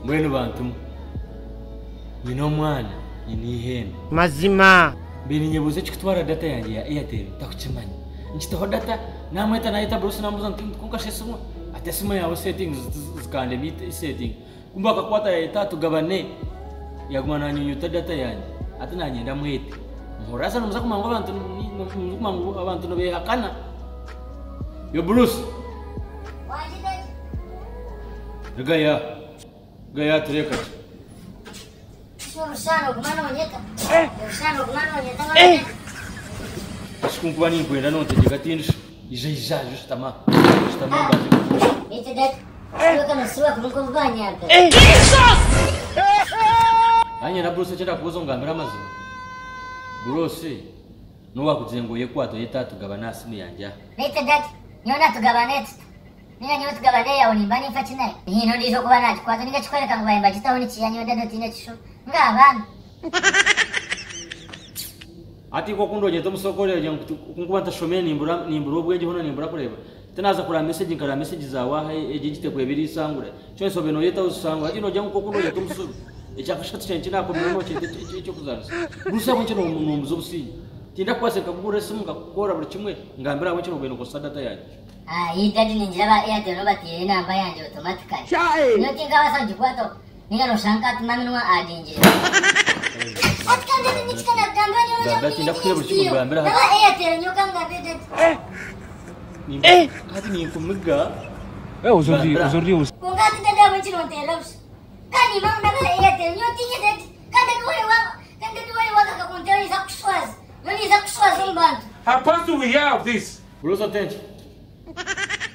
Mbwenu bantumwe, nyine omwana, nyine eihembe. Mazima. Mbaire ninyebuuza ekikutwara data yangye ya Airtel ntakukimanya. Nkitaho data, namweta nayeta Bruce namubuuza nti kwonka shi esimu, ati esimu yaawe settings zikandema esetinga. Kumbe akakwata yayeta tugabane, yaguma nanyunyuta data yangye. Hati nanyenda mwete. Muhurire haza nimuza kumanya ngu abantu nimuza kumanya ngu abantu nibehakana. Yo Bruce! Wangi daddy. Rugayo aha. Rugayo aha tureebe kakye. Orushana oguma nonyeta. Orushana oguma nonyeta mwana. Eki kunkuba ninkwenda nontegyeka tindisho. Ija ija ija oshutame aha. Oshutame aha mbanze nkubuuze. Beitu daddy. Siweka nosiba kubi nk'obu banyampire. Nanye na Bruce eki ndakubuuza ongambire amazima. Bruce n'owakugira ngu oyekwate oyete aha tugabane aha simu yangye aha. Beitu daddy, nyowe natugabane tuta? Ninga nyowe tugabane eyawe nimba ninfa ki nayo? Tihaine ondiijo okuba nagikwata ninga ekikworeka ngu baye nibagitaho nikiya nyowe daddy otiine ekishuba. Nga abaana. Hati nk'oku ndonyeta omusooko oreebye ngu ku nkuba ntashomire nimbura nimbura obwengye hoona nimbura kureeba, tinaaza kureeba message nkareeba message zaawe aha egyo egitekwa ebiri isangura. Kyonka obe nooyeta ozisangura. Hati noogira ngu nk'oku ndonyeta omusiru, ekyakashatu kyangye eki naakomire nookyeta eky'okuzaanisa. Bruce ahabw'enki nombuza obusingye? Tindakubaasa nkakugurira esimu nkakukorera buri kimwe, ngambira ahabw'enki nooba nookozesa data yangye. Ayi daddy ningira aba Airtel nibo bataire enamba yangye automatically. Nyowe tinkabaasa kugikwataho ninga noshanga nkatuma minwa adingirira. Ati kandi daddy nikika nakugambira nyowe nogira Gambira ngu tindakuhire buri kimwe ngambira Naba hati. Airtel nyowe kangambire daddy. Hati ninkumiga. Aujourd'hui, Gambira. aujourd'hui aussi. Kwonka hati daddy ahabw'enki nonterera busha? Kandi nimba ngu naba Airtel nyowe tinye daddy. Kandi daddy wareeba kandi daddy wareeba akakuntera ninza kukushwaza. Nyowe ninza kukushwaza omu bantu. Apostle, we hear of this. Bruce Otenki,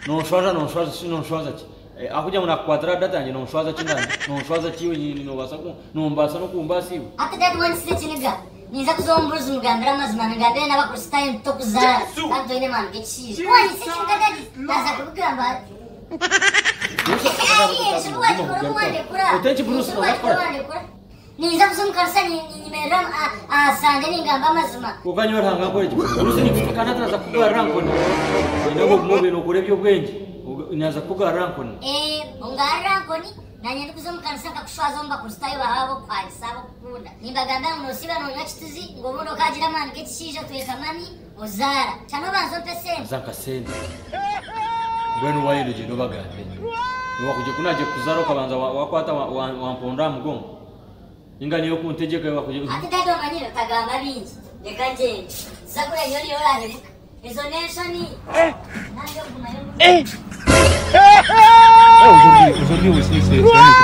Nonshwaza nonshwaza shi nonshwaza ki? Eh, ahakugira ngu nakukwatira aha data yangye nonshwaza ki ngambye? Nonshwaza ki iwe nyini nobaasa ku nombaasa n'okumbaasa iwe? Hati dad wanyitsire ekiniga, ninza kuza omu buruzi mugambire amazima, ngambire n'abakristaayo nti tokuzaara kandi toine maani g'ekishaija. Ku wanyitsa ekiniga daddy, naaza kubigamba hati. Bruce Ayi, enshobi wagikora obu wandekura. Otenki Bruce Enshobi noza wagikora kukora ki? wandekura. Ninza kuza omu kanisa ninyemerera aha Sande ningamba amazima. Kwonka nyowe Ruhanga ankore ki? Bruce ninkushusha kandi hati naaza kukugarura nkoni. Nyine ngu ogume obe nookora eby'obwengye. Naaza kukugarura nkoni. Eeh, ongarura nkoni, naanye ndikuza omu kanisa nkakushwaza omu Bakristaayo baawe ab'okukuhangisa ab'okukukunda. Nimbagambira ngu noosiiba noonywa kituzi, ngu obundi okaagira amaani g'ekishaija otweka mami, ozaara. Shana obanze ompe sente. Haza nka sente. Mbwenu waayenda ogyende obagambire. Ku naagiire kukuzaara okabanza waakwata wamponda aha mugongo. Ninga niiwe okuntegyeka iwe wakugira. Hati dada omanyire otagamba bingi reka ngyende. Sakura niyo oriyo orahemuka. Ezo n'enshoni. Nangye ogumayo Aujourd'hui, aujourd'hui aussi, c'est un autre.